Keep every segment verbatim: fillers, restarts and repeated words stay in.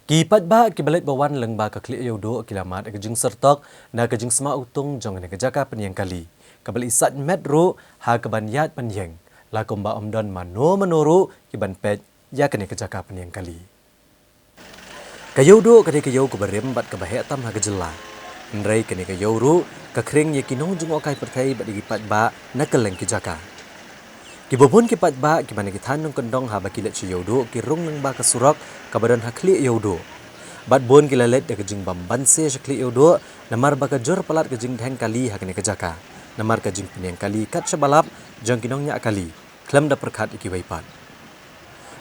Ki paidbah kiba leit ba wan lyngba ka Khlieh Ïewduh ki la mad ïa ka jingsyrtok na ka jingsma utung jong kane ka jaka pynïeng kali, kaba la i sait met ruh ha kaban ïaid ban ïeng, la kumba ym don mano mano ruh kiban peit ïa kane ka jaka pynïeng kali. Ka Ïewduh ka dei ka ïew kaba rim bad kaba heh tam ha ka jylla. Hynrei kane ka ïew ruh ka khring ïa ki nongjngohkai pyrthei bad ïa ki paidbah na kylleng ki jaka. Kiba bun ki paidbah kiba na ki thaiñ nongkyndong haba ki leit sha Ïewduh ki rung lyngba ka surok kaba don ha Khlieh Ïewduh. Bad bun ki la leit da ka jingbym banse sha Khlieh Ïewduh namar ba ka jur palat ka jingdheng kali ha kane ka jaka, namar ka jingpynïeng kali kat shaba lap jong ki nongñiah kali khlem da pyrkhat ïa kiwei pat.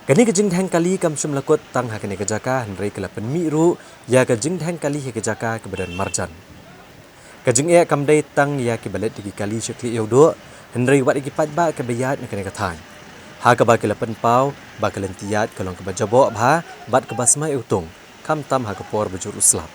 Kane ka jingdheng kali kam shym la kut tang ha kane ka jaka, hynrei ka la pynmih ruh ïa ka jingdheng kali ha ka jaka kaba don marjan. Ka jingeh kam dei tang ïa kiba leit da ki kali sha Khlieh Ïewduh, hynrei wat ïa ki paidbah kiba ïaid na kane ka thaiñ, ha kaba ki la pynpaw ba ka lynti ïaid ka long kaba jaboh bha bad kaba sma ïa utung, khamtam ha ka por ba jur u slap.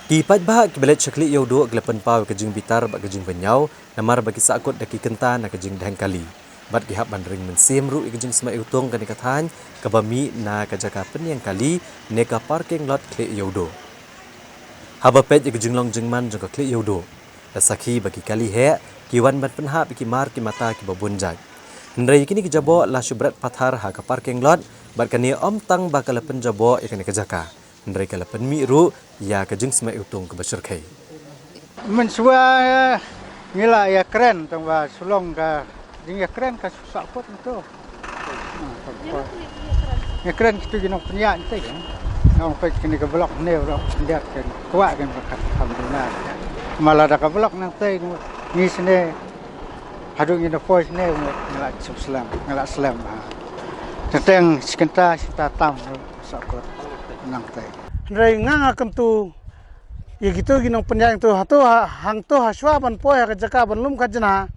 Ki paidbah kiba leit sha Khlieh Ïewduh ki la pynpaw ïa ka jingbitar bad ka jingpynïaw namar ba ki sahkut da ki kynta na ka jingdheng kali, bad ki hap ban ring mynsiem ruh ïa ka jingsma ïa utung kane ka thaiñ kaba mih na ka jaka pynïeng kali ne ka parking lot Khlieh Ïewduh. Haba peit ïa ka jinglong jingman jong ka Khlieh Ïewduh, la sakhi ba ki kali heh ki wan ban pynhap ïa ki mar ki mata kiba bun jait. Hynrei ïa kine ki jaboh la shu bret pathar ha ka parking lot, bad kane ym tang ba ka la pynjaboh ïa kane ka jaka, hynrei ka la pynmih ruh ïa ka jingsma ïa utung kaba shyrkhei. Mynshuwa ngi la ïakren tang ba shu long ka jingïakren ka shu sahkut to. Ïakren kito ki nongpynïaid te. Nong peit kine ka block ne block pyndiat kan kwah kan ba kat kham duna. Ma lada ka block nangtei ngi sne haduh ngi da poi sne ngi la shu slem, ngi la slem ha. Teng teng shi kynta shi kynta tam sahkut nangtei. Hynrei nga nga kyntu ïa kito ki nongpynïaid to hato ha, hangto ha shuwa ban poi ha ka jaka ban lum khajna.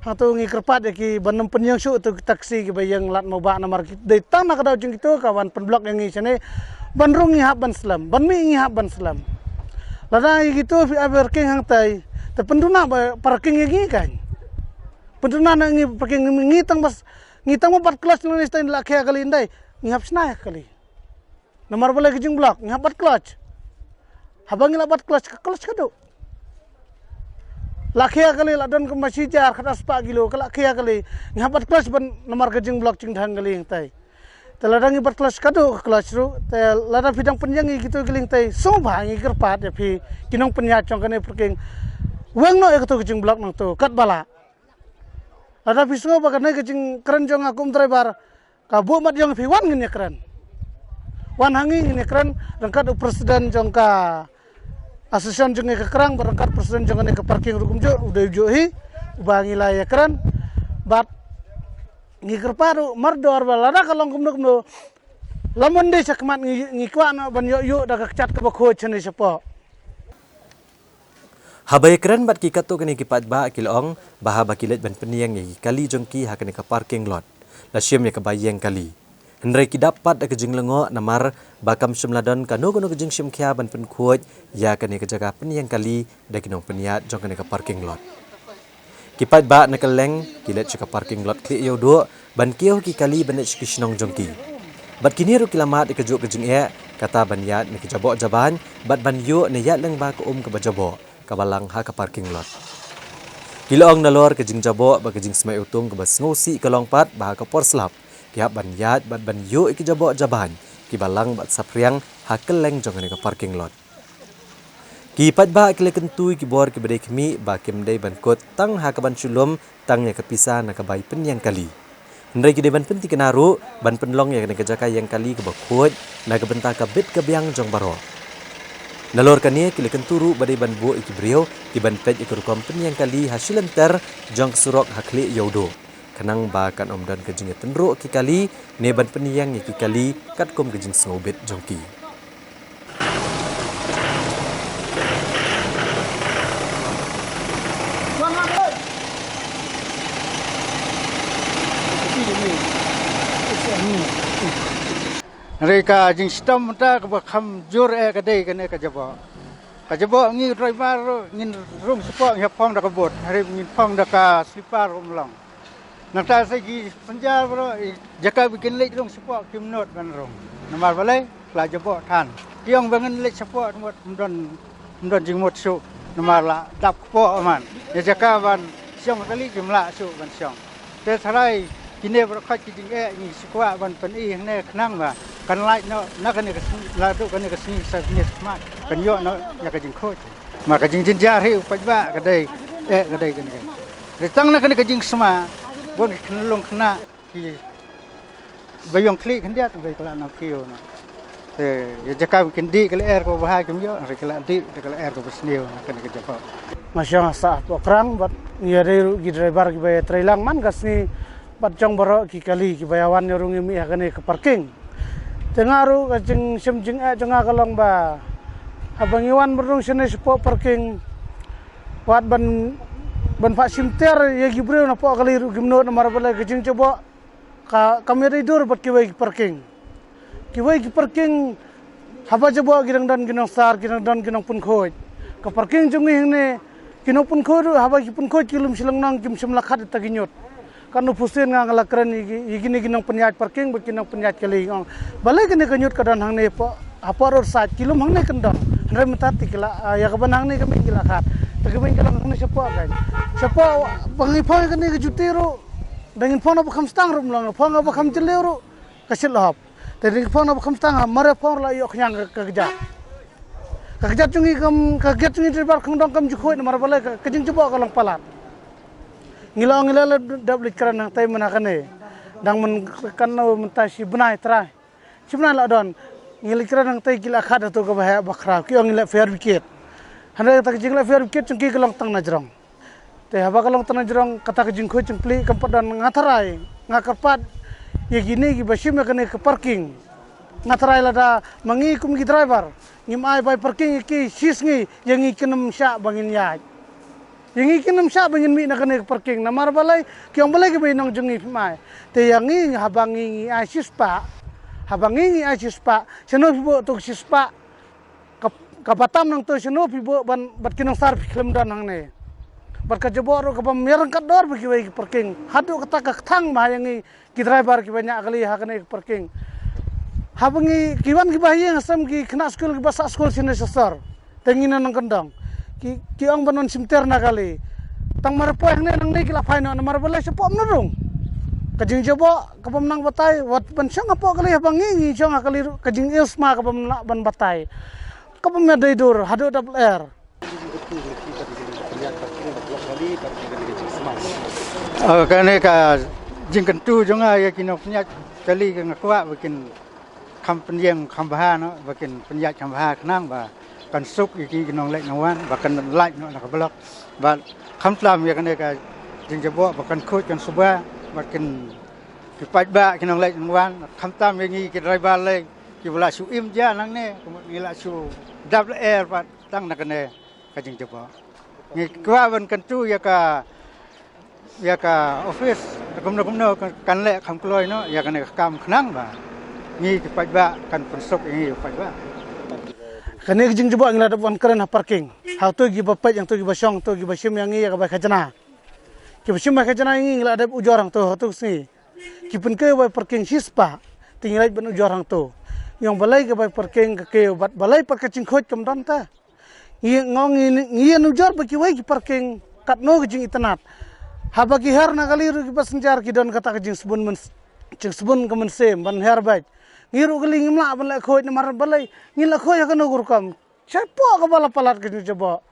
Hangto ngi kyrpad ïa ki ban ym pynïeng shuh to ki taxi kiba ïeng lad Mawbah namar ki dei tang na ka daw jong kito ka wan pynblock ïa ngi shane. Ban rung ngi hap ban slem, ban mih ngi hap ban slem. Lada ïa kito phi ai parking hangtai, te pynduna ba parking ïa ngi kan. Pynduna na ngi parking ngi tang bas, ngi tang ba bat clutch ngi stai la khia kali ndai, ngi hap shna ïa kali. Namar balei ka jingblock, ngi hap bat clutch. Haba ngi la bat clutch, ka clutch ka duh. La khia kali la don kumba shi hajar khatar spah kilo, ka la khia kali, ngi hap bat clutch ban namar ka jingblock jingdheng kali hangtai. Te lada ngi bat clutch ka duh ka clutch ruh, te lada phi dang pynïeng ïa kito kali hangtai, sngewbha ngi kyrpad ïa phi ki nongpynïaid jong kane parking. Weng noh ïa kato ka jingblock nangto, katba lah. Lada phi sngew ba kane ka jingkren jong nga kum driver, ka buh mat ïong phi wan ngin ïakren. Wan ha ngi ngin ïakren, ryngkat u president jong ka association jong ngi ka Krang, bad ryngkat president jong ngi ka parking ruh kumjuh, u dei u juh hi, uba ngi la ïakren, bad ngi kyrpad ruh, mardor ba lada ka long kumno kumno, la mon dei sha khmat ngi, ngi kwah noh ban ïoh ïoh da ka kjat kaba khuid shane shapoh. Haba ïakren bad ki katto katne ki paidbah ki la ong, ba haba ki leit ban pynïeng ïa ki kali jong ki ha kane ka parking lot, la shim ïa kaba ïeng kali. Hynrei ki dap pat da ka jinglyngngoh namar ba kam shym la don kano kano ka jingshim khia ban pynkhuid ïa kane ka jaka pynïeng kali da ki nongpynïaid jong kane ka parking lot. Ki paidbah na kylleng ki leit sha ka parking lot Khlieh Ïewduh ban kiew ki kali ban leit sha ki shnong jong ki. Bad kine ruh ki la mad ïa kajuh ka jingeh, kata ban ïaid na ki jaboh jaban, bad ban ïuh ne ïaid lyngba ka um kaba jaboh kaba lang ha ka parking lot. Ki la ong nalor ka jingjaboh bad ka jingsma ïa utung kaba sngewsih ka long pat ba ha ka por slap ki hap ban ïaid bad ban ïuh ïa ki jaboh jaban kiba lang bad saphriang ha kylleng jong kane ka parking lot. Ki paidbah ki la kyntu ïa ki bor kiba dei khmih ba kim dei ban kut tang ha kaban shu lum tang ïa ka pisa na ka bai pynïeng kali. Hynrei ki dei ban pynthikna ruh ban pynlong ïa kane ka jaka ïeng kali kaba khuid na ka bynta ka bit ka biang jong baroh. Nalor kane ki la kyntu ruh ba dei ban buh ïa ki briew kiban peit ïa ka rukom pynïeng kali ha shilynter jong ka surok ha Khlieh Ïewduh, khnang ba kan ym don ka jingïatynruh ki kali ne ban pynïeng ïa ki kali katkum ka jingsngewbit jong ki. Hynrei ka jingshitom mynta kaba kham jur eh ka dei kane ka jaboh. Ka jaboh ngi driver ruh ngin rung shapoh ngi hap phong da ka boot, hynrei ngin phong da ka slipper ruh ym long. Nangta sa ki passenger baroh, eh, jaka ba kin leit rung shapoh kim nud ban rung. Namar balei? La jaboh than. Ki ong ba ngan leit shapoh, mut ym don, ym don jingmut shuh. Namar la dap kpoh man. Ïa jaka ban shong kali kim lah shuh ban shong. Te tharai kine baroh khoit ki jingeh ngi shu kwah ban pyni hangne khnang ba kan lait noh na kane ka sngi, la duh kane ka sngi sa kine smat kan ïoh noh ïa ka jingkhuid. Ma ka jingjynjar hi u paidbah ka dei eh ka dei kane ka. Te tang na kane ka jingsma bun ki khynnah ki ba ïong khlieh khyndiat ba ki la nang kiew na. Te ïa jaka ba kin dih ka lyer kaba bha kim ïoh, hynrei ki la dih da ka lyer kaba sniew na kane ka jaka. Nga shong ha sah hapoh Krang bad ngi ïadei ruh ki driver kiba ïatreilang man ka sngi bad jong baroh ki kali kiba ïa wan ïa rung ïa mih ha kane ka parking. Te nga ruh ka jingshem jingeh jong nga ka long ba haba ngi wan mardung shane shapoh parking wat ban ban phah shim ter ïa ki briew napoh kali ruh kim nud namar balei ka jingjaboh ka kam ïadei dur bad kiwei ki parking. Kiwei ki parking haba jaboh ki dang don ki nongsar, ki dang don ki nongpynkhuid. Ka parking jong ngi hangne ki nongpynkhuid ruh haba ki pynkhuid ki lum shi lynnong kim shym la khat ïa ta ki ñiut. Katno phusin nga nga la kren ïa ki, ïa kine ki nongpynïaid parking bad ki nongpynïaid kali nga ong balei kane ka ñiut ka don hangne hapoh, hapoh roadside ki lum hangne kyndong. Hynrei mynta te ki la, ah, ïa ka ban hangne ka miej ki la khat. Te ka miej ka long hangne shapoh kan. Shapoh ba ngi phong ïa kane ka juti ruh. Dang ngin phong na ba kham stang ruh mlong, phong na ba kham jylliew ruh ka shit la hap. Te dang ngin phong na ba kham stang ha mar ïa phong ruh la ïoh khñiang ka, ka kjat. Ka kjat jong ngi kam, ka kjat jong ngi driver khongdong kam ju khuid namar balei ka, ka jingjaboh ka long palat. Ngi la ong ngi la la dep leit kren hangtei mynta kane. Dang myn kan mynta shi bnai trai. Shi bnai la don. Ngi leit kren hangtei ki la khat hato kaba heh ba khraw. Ki ong ngi leh fire brigade. Hynrei kata ka jingleh fire brigade jong ki ka long tang na jrong. Te haba ka long tang na jrong kata ka jingkhuid jingplie kam pat don nga tharai. Nga kyrpad ïa kine kiba shim ïa kane ka parking. Nga tharai lada ma ngi kum ki driver ngim ai bai parking ïa ki shi sngi ïa ngi kin ym shah ba ngin ïaid. Ïa ngi kin ym shah ba ngin mih na kane ka parking namar balei ki ong balei kiba ïanong jong ngi phim ai. Te ïa ngi haba ngi ngi ai shispah. Haba ngi ngi ai shispah. Shano phi buh to shispah. Ka, kaba tam nangto shano phi buh ban bad ki nongsar phi khlem don hangne. Bad ka jaboh ruh kaba ym ïaryngkat dor ba kiwei ki parking. Haduh kata ka kthang ba ïa ngi ki driver kiba ñiah kali ha kane ka parking. Haba ngi ki wan kiba ha ïing ha sem ki khynnah skul kiba sah skul shane sha sor. Te ngi na nongkyndong. Ki, ki ong ban wan shim ter na kali. Tang mar poi hangne nangne ki la phai noh namar balei shapoh mnarung. Ka jingjaboh kaba ym nang batai wat ban shong hapoh kali haba ngi ngi shong ha kali ruh ka jingïasma kaba ym lah ban batai. Kaba ym ïadei dur haduh dap lyer. Oh, kane ka jingkyntu jong nga ïa ki nongpynïaid kali ka nga kwah ba kin kham pynïeng kham bha noh, ba kin pynïaid kham bha khnang ba kan suk ïa ki nongleit nongwan, ba kan lait noh na ka block. Ba kham tlam ïa kane ka jingjaboh ba kan khuid kan suba, ba kin ki paidbah ki nongleit nongwan, kham tam ïa ngi ki driver lei kiba la shu im ja nangne, kumut ngi la shu dap lyer pat tang na kane. Ka jingjaboh. Ngi kwah ban kyntu ïa ka, ïa ka office, kumno kumno kan, kan leh kham kloi noh ïa kane ka kam khnang ba ngi ki paidbah kan pynsuk ïa ngi ki paidbah. Kane ka jingjaboh ngi la dep wan kren ha parking. Hato kiba peit, hato kiba shong, hato kiba shim ïa ngi ïa ka bai khajna. Kiba shim bai khajna ïa ngi ngi la dep ujor hangto hato sngi. Ki pynkiew bai parking shispah. Te ngi leit ban ujor hangto. Ngi ong balei ka bai parking ka kiew bad balei pat ka jingkhuid kam don ta. Ngi ngong ngi, ngi ïanujor ba kiwei ki parking katno ka jingitynnat. Haba ki her na kali ruh ki passenger ki don kata ka jingsbun myn, jingsbun ka mynsiem ban her beit. Ngi ruh kali ngim lah ban leh khuid namar balei ngin leh khuid ha kano ka rukom. Shapoh kaba la palat ka jingjaboh.